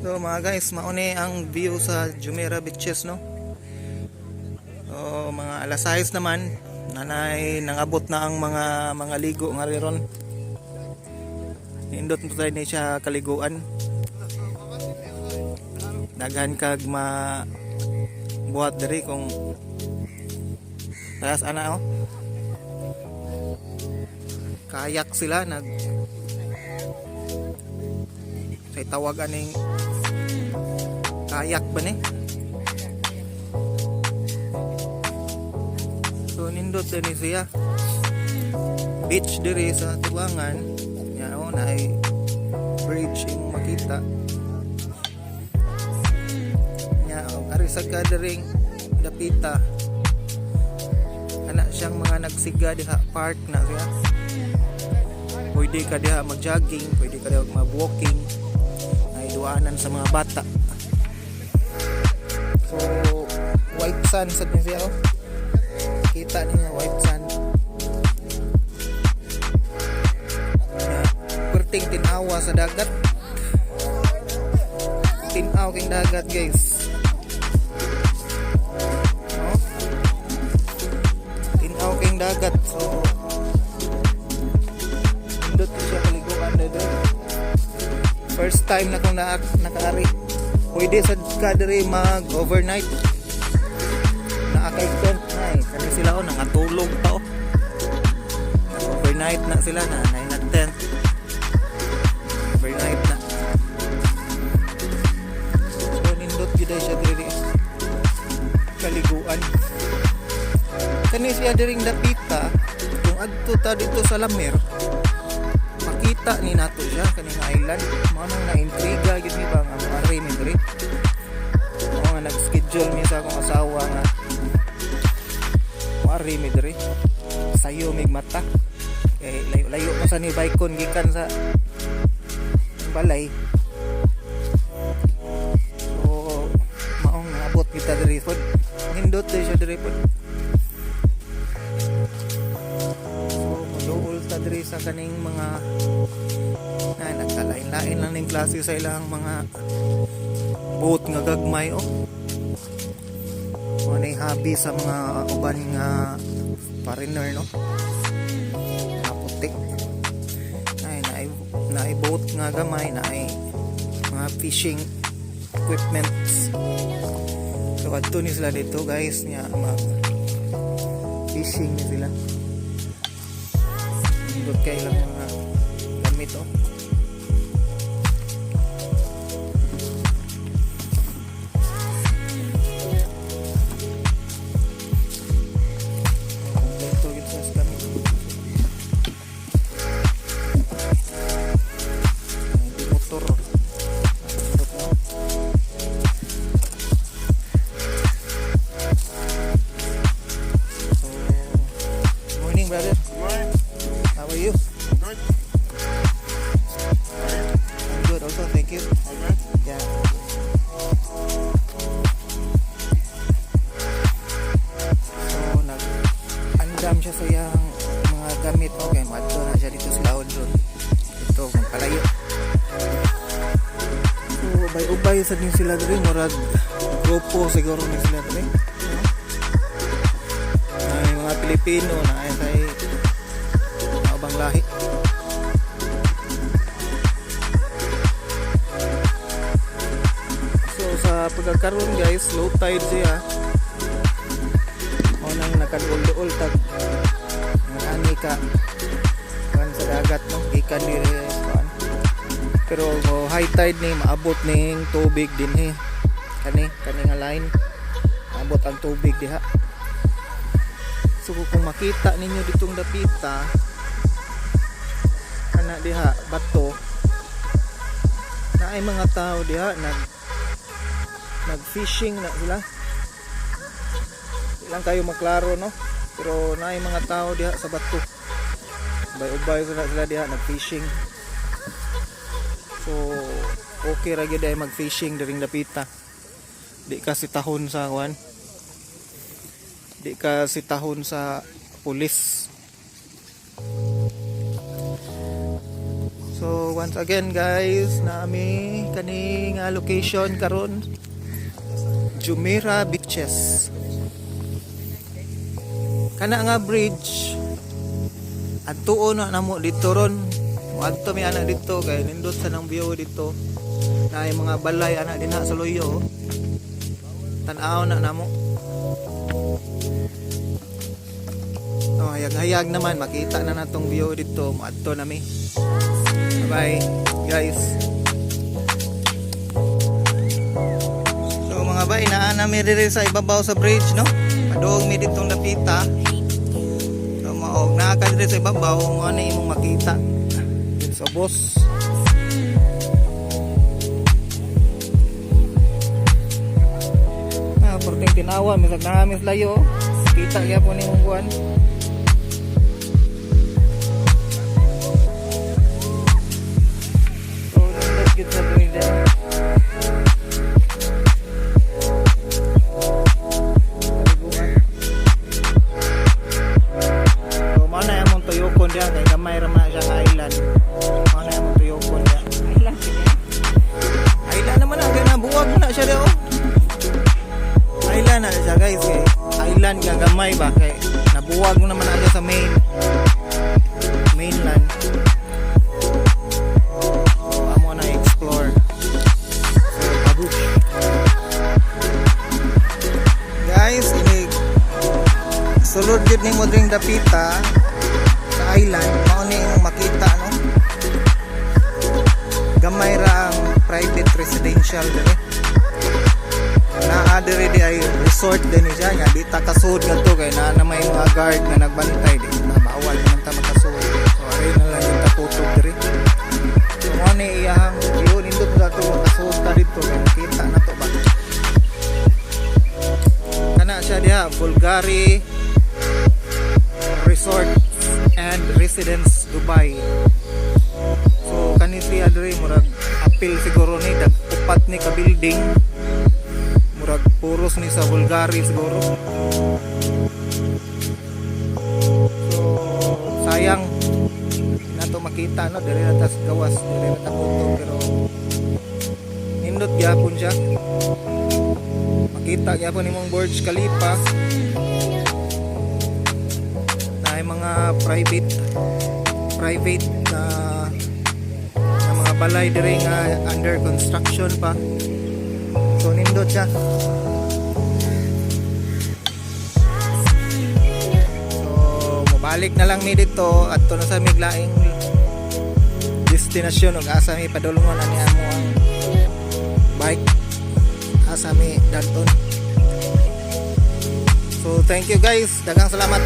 So mga guys, mao ni ang view sa Jumeirah Beaches, no. So mga alas 6 naman, nanay nangabot na ang mga ligo nga ron. Nindot mo tayo ni siya kaliguan. Daghan kag ma buhat diri kung taas ana oh. Kayak sila nag say tawag aning kayak ba ni? So nindot din ni siya. Beach diri sa tubangan. Yan oh, naay bridge imong makita. Nya oh, ari sa kadaring dapita. Ana siyang mga nagsiga diha, park na siya. Pwede ka diha mag-jogging, pwede ka diha mag-walking. Ay duanan sa mga bata. So white sand sad ni siya oh. Kita niya white sand. Nya, perting tinawa sa dagat. Tinaw king dagat, guys. No? Tinaw king dagat. So nindot ko siya kaliguan dito. First time na kong nakaari. Pwede sa ka diri mag overnight. Naa kay tent na eh. Kani sila oh, nangatulog pa oh. Overnight na sila na, na nag-tent. Overnight na. So nindot gyud ay siya diri kaliguan. Kani siya diring dapita, kung adto ta dito sa Lamer, makita ni nato siya kaning island. Mao nang naintriga gyud mi ba nga moari mi diri. Mao nga nag-schedule mi sa akong asawa nga moari mi diri. Sayo mig mata. Kay layo-layo pa sa ni Bicon gikan sa balay. So maong naabot kita diri pod. Nindot diri siya diri pod. So moduol ta diri sa kaning mga na nagkalain-lain lang ning klase sa ilang mga boat nga gagmay oh. Mao nay hobby sa mga uban nga foreigner, no. Mga puti. Ay naay naay boat nga gamay, naay mga fishing equipments. So adto ni sila dito, guys, nya mag fishing ni sila. Nindot kay ilang mga gamit oh. Kompleto gyud sa gamit. Ay, di motor. Nindot, no? So, morning, brother. Morning. How are you? Good. I'm good also, thank you. All good. Yeah. So, nag andam siya sa iyang mga gamit. Okay, madto na siya dito sa laod ron. Ito, kung palayo. So, ubay-ubay sa din sila diri, murag grupo siguro ni sila diri. No? Ay, mga Pilipino na ay kay mga ubang lahi. So sa pagkakaroon, guys, low tide siya. Mao nang nakaduol-duol tag mga ani ka kuan sa dagat, no, gikan diri kuan. Pero oh, high tide ni maabot ning tubig dinhi. Kani kani nga line maabot ang tubig diha. So kung makita ninyo ditong dapita kana diha bato, naay mga tao diha nag fishing na sila. Di lang kayo maklaro, no, pero naay mga tao diha sa bato, ubay-ubay sila sila diha nag fishing. So okay ra gyud ay mag fishing diring dapita, di ka sitahon sa kuan, di ka sitahon sa pulis. So once again, guys, naa mi kani nga location karon, Jumeirah Beaches. Kana nga bridge, adtuon na namo dito ron. Moadto mi ana dito kay nindot sa nang view dito. Naay mga balay ana dinha sa luyo, oh. Tan-aw na namo. No, hayag-hayag naman makita na natong view dito. Moadto na mi. Bye guys. So mga bay, naa na mi diri sa ibabaw sa bridge, no. Padung mi ditong dapita. So maog naa ka diri sa ibabaw, mao na imong makita. Sa boss. Ah, porting tinawa, misag naa mi sa layo. Kita gyapon nimong kuan. So, nindot gyud sa bridge, eh. Paliguan. So, mao na among tuyokon diha kay gamay ra man siya nga island. Mao na among tuyokon diha. Island sige. Island naman na, kay nabuwag na siya diha, oh. Island na siya, guys, kay island nga gamay ba kay nabuwag naman na siya sa mainland. So, amo na explore. So, babush. Guys, inig sulod gyud nimo dring dapita sa island, mao ni imong makita, no. Gamay ra ang private residential diri. Naa diri di ay resort din ni siya nga di ta kasud ngadto kay naa na may mga guard nga nagbantay, di na bawal naman ta makasud. So ari na lang yung taputog diri. So mao ni iyang view, nindot sa ato makasud ta dito kay makita na to ba. Kana siya diha, Bulgari Resort and Residence Dubai. So kani siya diri murag apil siguro ni dag upat ni ka building. Murag puros ni sa Bulgari siguro. So sayang nato makita, no, diri na tas gawas, diri na ta photo, pero nindot gyapon siya. Makita gyapon nimong Burj Khalifa na mga private private na mga balay diri nga under construction pa. So nindot siya. So mobalik na lang mi dito adto na sa miglaing destinasyon ug asa mi padulngon ani amo ang bike, asa mi dadon. So thank you guys, daghang salamat.